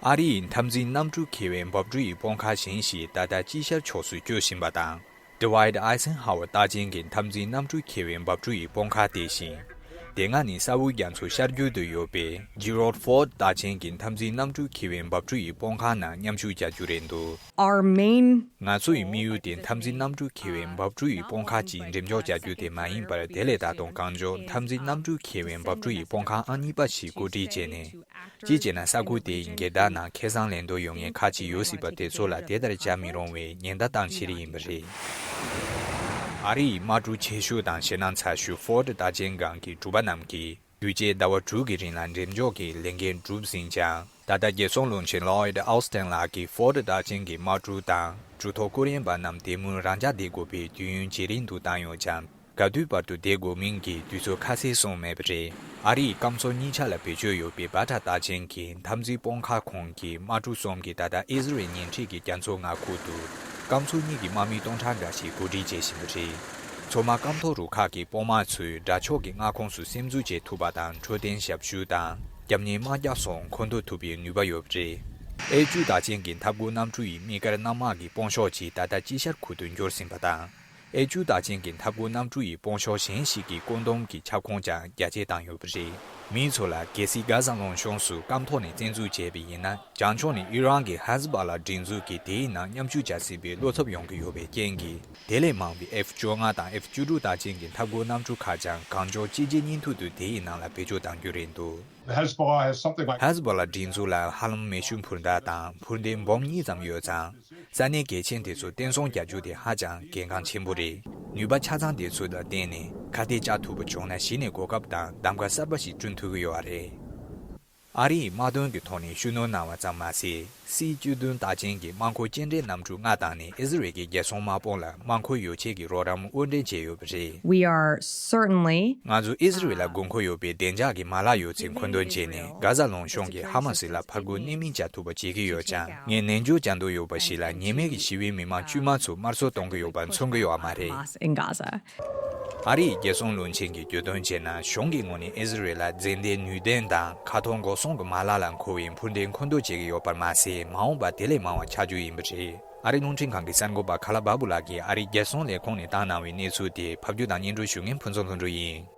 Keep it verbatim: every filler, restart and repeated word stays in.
ཨ་རི་ཡི་འཐབ་འཛིང་གནམ་གྲུ་འཁྱེར་བའི་འབབ་གྲུ་ཡི་དཔུང་ཁག་གཞན་ཞིག་ད་ལྟ་དཀྱིལ་ཤར་ཕྱོགས་སུ་སྐྱོད་བཞིན་པ་དང་། Dwight Eisenhower རྟགས་ཅན་གྱི་འཐབ་འཛིང་གནམ་གྲུ་འཁྱེར་བའི་འབབ་གྲུ་ཡི་དཔུང་ཁག་དེ་བཞིན། དེ་སྔ་ནི་ས་འུག་རྒྱ་མཚོ་ཤར་རྒྱུད་དུ་ཡོད་པའི་Gerald Ford རྟགས་ཅན་གྱི་འཐབ་འཛིང་གནམ་གྲུ་འཁྱེར་བའི་འབབ་གྲུ་ཡི་དཔུང་ཁག་ནང་མཉམ་ཞུགས་བྱ་རྒྱུ་རེད་འདུག། Our main ང་ཚོ་ཡི་དམིགས་ཡུལ་དེ་འཐབ་འཛིང་གནམ་གྲུ་འཁྱེར་བའི་འབབ་གྲུ་ཡི་དཔུང་ཁག་ཅིག་འགྲེམས་འཇོག་བྱ་རྒྱུ་དེ་མ་ཡིན་པར། དེ་ལས་ད་དུང་གང་མགྱོགས་འཐབ་འཛིང་གནམ་གྲུ་འཁྱེར་བའི་འབབ་གྲུ་ཡི་དཔུང་ཁག་ཨང་གཉིས་པ་ཞིག་གོ་སྒྲིག་བྱས་ནས། སྤྱི་བྱས་ན་ས་ཁུལ་དེ་ཡི་འགལ་ཟླ་ནང་ཁེ་བཟང་ལེན་འདོད་ཡོད་མཁན་ཁག་ཅིག་ཡོད་སྲིད་པ་དེ་ཚོ་ལ་དེ་ལྟར་བྱ་མི་རུང་བའི་ཉེན་བརྡ་བཏང་ཕྱིར་ཡིན་པ་རེད། ཨ་རི་ཡི་དམག་གྲུ་ཆེ་ཤོས་དང་ཞེད་སྣང་ཚ་ཤོས་Ford རྟགས་ཅན་སྒང་གི་གྲུ་པ་རྣམས་ཀྱིས་དུས་བཅད་ཟླ་བ་དྲུག་གི་རིང་ལ་འགྲེམས་འཇོག་གི་ལས་འགན་བསྒྲུབས་ཟིན་ཀྱང་། ད་ལྟ་རྒྱལ་སྲུང་བློན་ཆེན་Lloyd Austin ལགས་ཀྱིས་Ford རྟགས་ཅན་གྱི་དམག་གྲུ་དང་གྲུ་ཐོག་སྐོར་གཡེང་པ་རྣམས་དེ་སྔོན་རང་འཇགས་བསྡད་དགོས་པའི་དུས་ཡུན་ཇེ་རིང་དུ་བཏང་ཡོད་ཀྱང་། ག་དུས་བར་དུ་བསྡད་དགོས་མིན་གྱི་དུས་ཚོད་ཁ་གསལ་གསུངས་མེད་པ་རེད། ཨ་རིའི་སྐམ་མཚོ་གཉིས་ཆ་ལ་བེད་སྤྱོད་ཡོད་པའི་བྷ་ཊ་རྟགས་ཅན་གྱི་འཐབ་འཛིང་དཔུང་ཁག་ཁོངས་ཀྱི་དམག་གྲུ་གསུམ་གྱིས་ད་ལྟ་ཨི་ཟི་རེལ་ཉེ་འཁྲིས་ཀྱི་རྒྱ་མཚོ་མངའ་ཁུལ་དུ་སྐམ་མཚོ་གཉིས་ཀྱི་དམག་མི་སྟོང་ཕྲག་འགའ་ཞིག་གོ་སྒྲིག་བྱེད་བཞིན་པ་རེད། མཚོ་དམག་སྐམ་ཐོག་རུ་ཁག་གི་དཔུང་དམག་ཚོས་དགྲ་ཕྱོགས་ཀྱི་མངའ་ཁོངས་སུ་སིམ་འཛུལ་བྱེད་ཐུབ་པ་དང་། འཕྲོད་བསྟེན་ཞབས་ཞུ་དང་རྒྱབ་གཉེར་དམག་རྒྱགས་སོགས་མཁོ་འདོན་ཐུབ་པའི་ནུས་པ་ཡོད་པ་རེད། ཨེ་བཅུ་རྟགས་ཅན་གྱི་འཐབ་འཁོར་གནམ་གྲུ་ཡི་དམིགས་བཀར་གནམ་དམག་གི་དཔུང་ཤོག་ཅིག་ད་ལྟ་དཀྱིལ་ཤར་ཁུལ་དུ་འབྱོར་ཟིན་པ་དང་། ཨེ་བཅུ་རྟགས་ཅན་གྱི་འཐབ་འཁོར་གནམ་གྲུ་ཡི་དཔུང་ཤོག་གཞན་ཞིག་གི་བཀོད་འདོམས་ཀྱི་ཁྱབ་ཁོངས་ཀྱང་རྒྱ་སྐྱེད་བཏང་ཡོད་པ་རེད། མིའི་ཚོ་ལ་གལ་སྲིད་གྷ་ཟ་ལུང་གཤོང་སུ་སྐམ་ཐོག་ནས་བཙན་འཛུལ་བྱས་པ་ཡིན་ན། བྱང་ཕྱོགས་ནས་ཨི་རན་གྱི་ཧེ་ཛི་བྷ་ལ་སྒྲིག་འཛུགས་ཀྱིས་དེའི་ནང་མཉམ་ཞུགས་བྱ་སྲིད་པའི་བློ་འཚབ་ཡོང་གི་ཡོད་པའི་རྐྱེན་གྱིས། དེ་ལས་མང་བའི་ཨེཕ་བཅོ་ལྔ་དང་ཨེཕ་བཅུ་དྲུག་རྟགས་ཅན་གྱི་འཐབ་འཁོར་གནམ་གྲུ་ཁག་ཀྱང་གང་མགྱོགས་ཕྱི་རྒྱལ་གཉིས་མཐུད་དུ་དེའི་ནང་ལ་བེད་སྤྱོད་གཏང་རྒྱུ་རེད་འདུག། Hezbollah has something like ཧེ་ཛི་བྷ་ལ་སྒྲིག་འཛུགས་ལ་ཧ་ལམ་མེ་ཤུགས་འཕུར་མདའ་དང་འཕུར་མདེལ་འབུམ་གཉིས་ཙམ་ཡོད་ཙང་། ས་གནས་གལ་ཆེན་དེ་ཚོ་བརྟན་སྲུང་བྱ་རྒྱུ་དེ་ཧ་ཅང་གལ་འགངས་ཆེན་པོ་རེད། ནུས་པ་ཆ་ཚང་དེ་ཚོ་ལ་བརྟེན་ནས་ཁ་གཏད་བཅག་ཐུབ་པ་བྱུང་ན། གཞི་ནས་གོ་སྐབས་དང་གདམ་ག་གསར་པ་ཞིག་བསྐྲུན་ཐུབ་ཀྱི་ཡོད་རེད། ཨ་རི་ཡིས་དམག་དོན་གྱི་ཐོག་ནས་ཤུགས་སྣོན་གནང་བ་ཙམ་མ་ཟད། སི་བཅུ་བདུན་རྟགས་ཅན་གྱི་དམག་འཁོར་རྐྱེན་འདྲེན་གནམ་གྲུ་ལྔ་བཏང་ནས་ཨི་ཟི་རེལ་གྱི་རྒྱལ་སྲུང་དམག་དཔུང་ལ་དམག་འཁོར་ཡོ་བྱད་ཀྱི་རོགས་རམ་དབོར་འདྲེན་བྱས་ཡོད་པ་རེད། We are certainly ང་ཚོ་ཨི་ཟི་རེལ་ལ་དགོས་མཁོ་ཡོད་པའི་བདེ་འཇགས་ཀྱི་མ་ལག་ཡོད་ཚད་མཁོ་འདོན་བྱས་ནས། གྷ་ཟ་ལུང་གཤོང་གི་ཧ་མ་སི་ལ་ཕར་རྒོལ་གནད་སྨིན་བྱ་ཐུབ་པ་བྱེད་ཀྱི་ཡོད་ཀྱང་། ངས་ནན་བརྗོད་བྱ་འདོད་ཡོད་པ་ཞིག་ལ། ཉེས་མེད་ཀྱི་ཞི་བའི་མི་མང་དཀྱུས་མ་ཚོ་དམར་གསོད་གཏོང་གི་ཡོད་པ་མཚོན་གྱི་ཡོད་པ་མ་རེད། Hamas in Gaza. ཨ་རིའི་རྒྱལ་སྲུང་བློན་ཆེན་གྱིས་བརྗོད་དོན་བྱས་ན། གཞུང་གི་ངོས་ནས་ཨི་ཟི་རེལ་ལ་རྫས་མདེལ་ནུས་ལྡན་དང་མཁའ་ཐོག་འགོག་སྲུང་གི་མ་ལག་ལ་མཁོ་བའི་འཕུར་མདེལ་མཁོ་འདོན་བྱེད་ཀྱི་ཡོད་པར་མ་ཟད། མ་འོངས་པར་དེ་ལས་མང་བ་ཆགས་རྒྱུ་ཡིན་པ་རེད། ཨ་རིའི་རླུང་འཕྲིན་ཁང་གི་གསར་འགོད་པ་ཁ་ལ་བྷ་བྷུ་ལགས་ཀྱིས་ཨ་རིའི་རྒྱལ་སྲུང་ལས་ཁུངས་ནས་བཏང་གནང་བའི་གནས་ཚུལ་དེ་ཕབ་སྒྱུར་དང་སྙན་སྒྲོན་ཞུ་མཁན་ཕུན་ཚོགས་ལྷུན་གྲུབ་ཡིན།